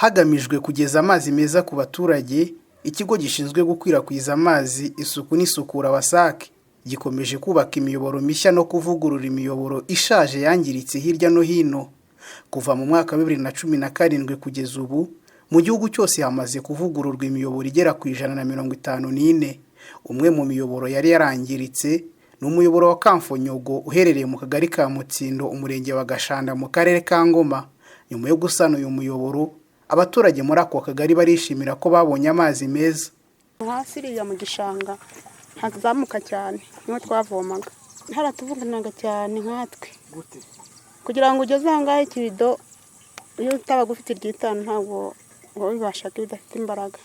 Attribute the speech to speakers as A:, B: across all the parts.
A: Hagamijwe kugeza amazi meza ku baturage, ikigo gishinzwe gukwirakwiza amazi, isuku n'isukura WASAC gikomeje kubaka imiyoboro mishya no kuvugurura imiyoboro ishaje yangiritse hirya no hino. Kuva mu mwaka wa 2017 kugeza ubu, mu gihugu cyose hamaze kuvugururwa imiyoboro igera ku 154. Umwe mu miyoboro yari yarangiritse ni umuyoboro wa Kamfonyogo uherereye mu kagari ka Mutsindo, umurenge wa Gashanda, mu karere ka Ngoma. Nyuma yo gusana uyu muyoboro, abaturage muri ako kagari barishimira ko babonye amazi meza.
B: Hasi iriya mu gishanga hazamuka cyane niho twavomaga, haratuvuganaga cyane nkatwe. Kugira ngo ugeze aha ngaha ikibido, iyo utabaga ufite iry'itanu ntabwo wabibashaga iyo udafite imbaraga.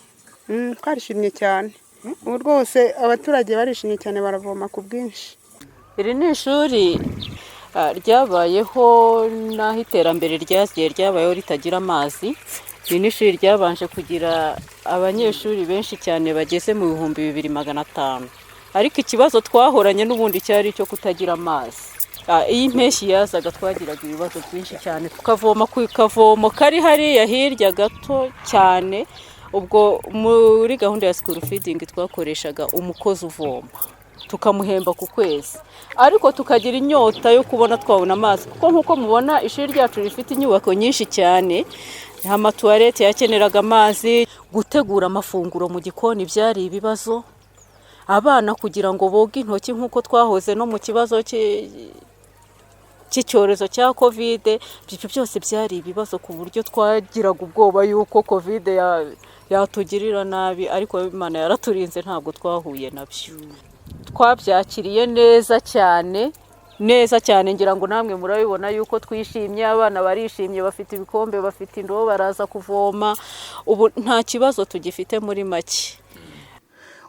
B: Twarishimye cyane ubu rwose, abaturage barishimye cyane, baravoma ku bwinshi.
C: Iri ni ishuri ryabayeho n'aho iterambere ryagiye ryabayeho ritagira amazi. Iri ni ishuri ryabanje kugira abanyeshuri benshi cyane bageze mu 2500, ariko ikibazo twahoranye n'ubundi cyari icyo kutagira amazi. Iyo impeshyi yazaga twagiraga ibibazo byinshi cyane, tukavoma ku kavomo kari hariya hirya gato cyane. Ubwo muri gahunda ya school feeding twakoreshaga umukozi uvoma tukamuhemba ku kwezi, ariko tukagira inyota yo kubona twabona amazi, kuko nk'uko mubona ishuri ryacu rifite inyubako nyinshi cyane, amatuwarete yakeneraga amazi, gutegura amafunguro mu gikoni byari ibibazo, abana kugira ngo boge intoki nk'uko twahoze no mu kibazo cy'icyorezo cya Covid, ibyo byose byari ibibazo ku buryo twagiraga ubwoba yuko Covid yatugirira nabi, ariko Imana yaraturinze ntabwo twahuye nabyo. Twabyakiriye neza cyane, neza cyane. Ngira ngo namwe murabibona yuko twishimye, abana barishimye, bafite ibikombe, bafite indobo, baraza kuvoma, ubu nta kibazo tugifite muri make.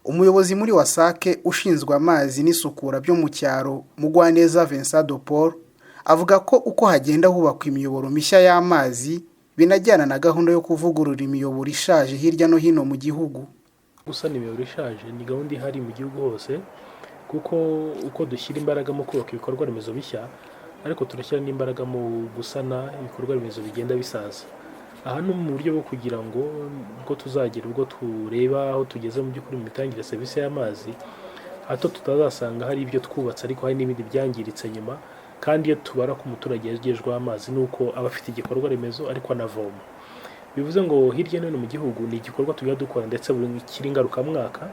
A: Umuyobozi muri WASAC ushinzwe amazi n'isukura byo mu cyaro, Mugwaneza Vincent de Paul, avuga ko uko hagenda hubakwa imiyoboro mishya y'amazi binajyana na gahunda yo kuvugurura imiyoboro ishaje hirya no hino mu gihugu.
D: Gusana imiyoboro ishaje ni gahunda ihari mu gihugu hose, kuko uko dushyira imbaraga mu kubaka ibikorwa remezo bishya, ariko turashyira n'imbaraga mu gusana ibikorwa remezo bigenda bisaza. Aha ni mu buryo bwo kugira ngo ubwo tuzagera ubwo tureba aho tugeze mu by'ukuri mu mitangire ya serivisi y'amazi, hato tutazasanga hari ibyo twubatse ariko hari n'ibindi byangiritse nyuma. Kandi iyo tubara ko umuturage yagejejweho amazi, ni uko aba afite igikorwa remezo ariko anavoma. Bivuze ngo hirya no hino mu gihugu ni igikorwa tujya dukora, ndetse buri kiri ngarukamwaka.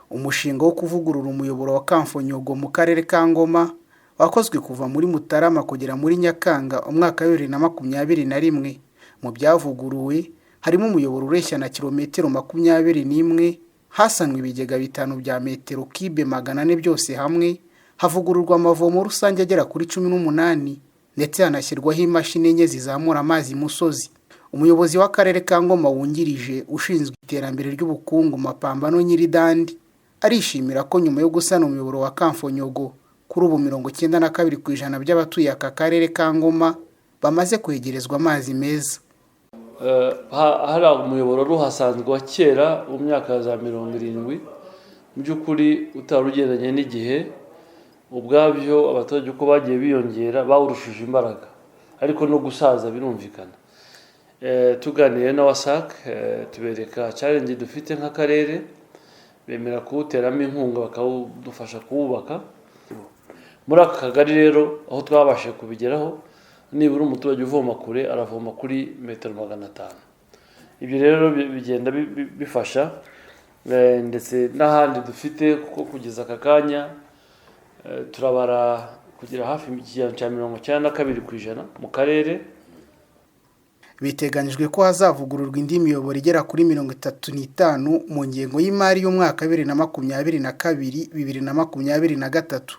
A: Umushinga wo kuvugurura umuyoboro wa Kamfonyogo mu karere ka Ngoma wakozwe kuva muri Mutarama kugera muri Nyakanga umwaka wa 2021. Mu byavuguruwe harimo umuyoboro ureshya na kilometero 21, hasanwe ibigega bitanu bya metero kibe 400 byose hamwe, havugururwa amavomo rusange agera kuri 18, ndetse hanashyirwaho imashini enye zizamura amazi imusozi. Umuyobozi w'akarere ka Ngoma wungirije ushinzwe iterambere ry'ubukungu, Mapambano Nyiridandi, arishimira ko nyuma yo gusana umuyoboro wa Kamfonyogo, kuri ubu 92% by'abatuye aka karere ka Ngoma bamaze kwegerezwa amazi meza.
E: Hari umuyoboro wari uhasanzwe wa kera mu myaka ya za 70, mu by'ukuri utari ugendanye n'igihe. Ubwabyo abaturage uko bagiye biyongera bawurushije imbaraga, ariko no gusaza birumvikana. Tuganiriye na WASAC, tubereka challenge dufite nk'akarere, bemera kuwuteramo inkunga bakawudufasha kuwubaka. Muri aka kagari rero aho twabashije kubigeraho, nibura umuturage uvoma kure aravoma kuri metero 500. Ibyo rero bigenda bifasha, ndetse n'ahandi dufite, kuko kugeza aka kanya turabara kugera hafi ikigero cya 92% mu karere.
A: Biteganyijwe ko hazavugururwa indi miyoboro igera kuri 35 mu ngengo y'imari y'umwaka 2022, 2023.